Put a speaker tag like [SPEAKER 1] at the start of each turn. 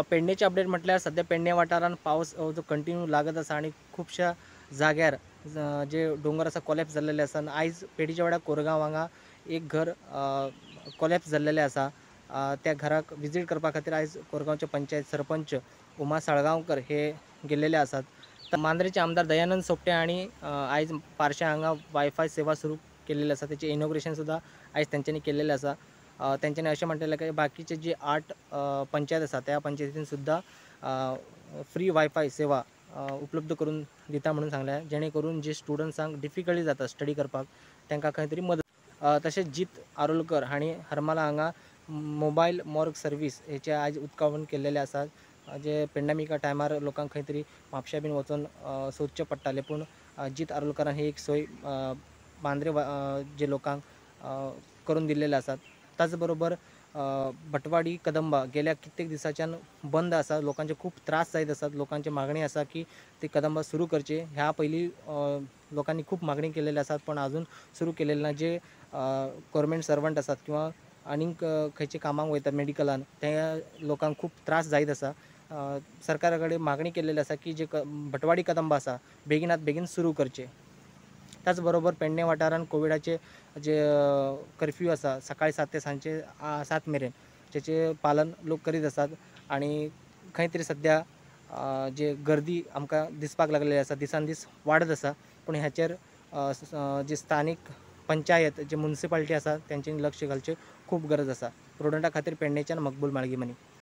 [SPEAKER 1] पेडणेचे update म्हटल्यार सद्या पेडणे वाठारांत पावस जो कंटिन्यू लागत आसा आनी खुबश्या जाग्यार जे दोंगर आसा कोलॅप्स जाल्लेले आसा. आयज पेडीच्या वाड्यार कोरगांव हांगा एक घर कोलॅप्स जाल्लेलें आसा. त्या घराक विजीट करपा खातीर आयज कोरगांवचे पंचायत सरपंच उमा साळगांवकर हे गेल्लेले आसात. मांद्रेचे आमदार दयानंद सोपटे हांणी आयज पार्शा हांगा वायफाय सेवा सुरू केलेली आसा. तेचें इनॉग्रेशन सुद्दां आयज तेंच्यांनी केल्लेलें आसा. तेंच्यांनी अशें म्हणलेलें की बाकीचे जे 8 पंचायत आसा त्या पंचायतीन सुद्दां फ्री वायफाय सेवा उपलब्ध करून दिता म्हणून सांगलें, जेणे करून जे स्टुडंट्सांक डिफिकल्टी जाता स्टडी करपाक तांकां खंय तरी मदत. तशेंच जीत आरोलकर हांणी हरमाला हांगा मोबायल मॉर्ग सर्वीस हेचें आयज उक्तावण केल्लेलें आसा. जे पेंडमिका टायमार लोकांक खंय तरी म्हापश्या बीन वचून सोदचें पडटालें, पूण जीत आरोलकरान ही एक सोय मांद्रे जे लोकांक करून दिल्लेले आसात. त्याच बरोबर भटवाडी कदंबा गेल्या कित्येक दिसाच्यान बंद आसा. लोकांचे खूब त्रास जायत आसात. लोकांची मागणी आसा की ती कदंबा सुरू करची. ह्या पयलीं लोकांनी खूब मागणी केलेली आसात, पण अजून सुरू केलेली ना. जे गव्हर्मेंट सर्वंट आसात किंवा आनीक खंयच्या कामाक वयतात मेडिकलान, त्या लोकांक खूब त्रास जायत आसा. सरकारा कडेन मागणी केलेली आसा की जे भटवाडी कदंबा आसा बेगिनात बेगीन सुरू करचे. त्याच बरोबर पेडणे वाठारांत कोविडाचे जे कर्फ्यू आसा सकाळी 7 ते सांजचे 7 मेरेन तेचें पालन लोक करीत आसात आनी खंय तरी सद्या जे गर्दी आमकां दिसपाक लागलेली आसा, दिसान दीस वाडत आसा. पूण हाचेर जे स्थानीक पंचायत जे म्युनिसिपालिटी आसा तेंच्यांनी लक्ष घालचें खूब गरज आसा. प्रुडंटा खातीर पेडणेच्यान मकबूल माळगीमनी.